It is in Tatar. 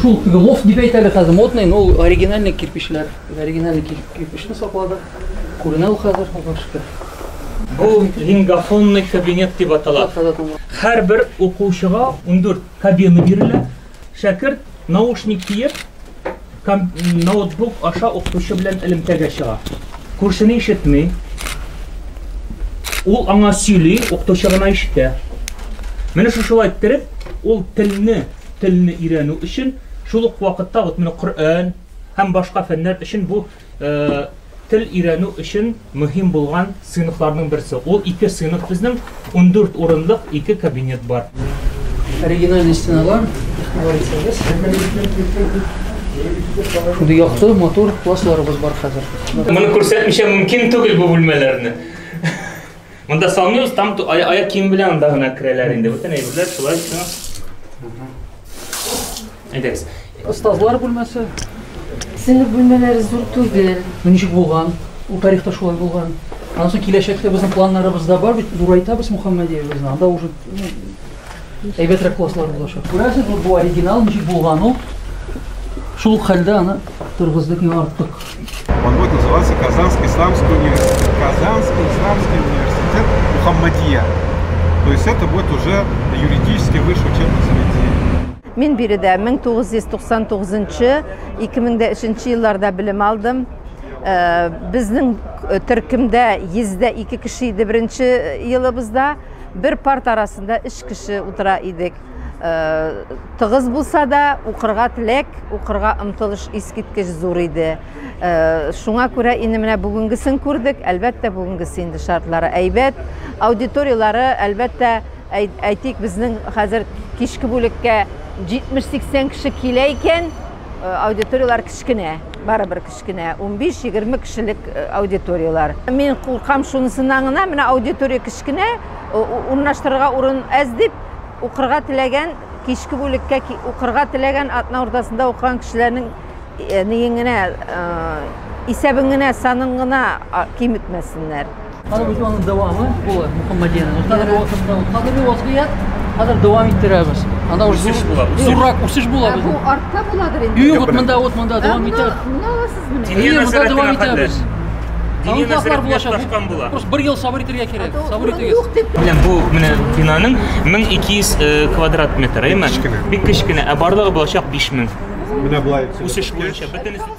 Шул теге лофт дип әйтәле хәзер, модный, но ул оригинальный кирпичләр. Оригинальный кирпичне сакладык. Күренә ул хәзер, Аллага шөкер. Бу лингофонный кабинет дип атала. Һәрбер укучыга 14 кабина бирелә. Шәкерт наушник киеп, ноутбук аша укытучы белән элемтәгә чыга. Күршене ишетми. Ул аңа сөйли, укытучы гына ишетә. Менә шушылай иттереп, ул телне, телне өйрәнү өчен, шул ук вакытта вот менә Коръән һәм башка фәннәр өчен бу тел өйрәнү өчен мөһим булган сыйныфларның берсе. Ул ике сыйныф безнең, 14 урынлык ике кабинет бар. Оригинальный стеналар, игътибар итсәгез. Шундый якты, матур классларыбыз бар хәзер. Моны күрсәтмичә мөмкин түгел бу бүлмәләрне. Монда салмыйбыз, там аяк кием белән анда гына керәләр инде. Бөтен әйберләр шулай. Әйдәгез. Остазлар бүлмәсе. Сыйныф бүлмәләре зур түгел. Ну, ничек булган? Ул тарихта шулай булган. Аннан соң киләчәктә безнең планнарыбызда бар бит, зурайтабыз Мөхәммәдиябезне. Анда уже әйбәтрәк класслар булачак. Күрәсез, бу оригинал ничек булган ул. Шул ук хәлдә аны торгыздык, яңарттык. Он будет называться Казанский исламский университет, Казанский исламский университет Мухаммадия. То есть это будет уже юридически высшее учебное заведение. Мин биредә 1999 2003 елларда белем алдым. Безнең төркемдә 102 кеше иде беренче елыбызда. Бер парт арасында 3 кеше утыра идек. Тыгыз булса да, укырга теләк, укырга омтылыш искиткеч зур иде. Шуңа күрә инде менә бүгенгесен күрдек. Әлбәттә, бүгенгесе инде шартлары әйбәт. Аудиториялары, әлбәттә, әйтик, безнең хәзер кичке бүлеккә 70-80 кеше килә икән, аудиториялар кечкенә, барыбер кечкенә, 15-20 кешелек аудиториялар. Мин куркам шунысыннан гына, менә аудитория кечкенә, урнаштырырга урын әз дип, укырга теләгән, кичке бүлеккә укырга теләгән атна уртасында укыган кешеләрнең ниен генә, исәбен генә, санын гына киметмәсеннәр. Хәзер бит аның дәвамы була Мөхәммәдиянең. Хәзерге вакытта хәзерге вазгыять хәзер дәвам иттерәбез. Анда уже үсеш була. Зуррак үсеш була. Бу артта буладыр инде. Юк, вот монда, вот монда дәвам итә. Моны аласызмы? Диния нәзарәтенә итәбез. Диния нәзарәтенә ташкан була. Просто бер ел сабыр итәргә кирәк. Сабыр итегез. Менә бу менә бинаның 1200 квадрат метр, әйме? Бик кечкенә, ә барлыгы булачак 5000. Менә болай үсеш буенча бөтенесе.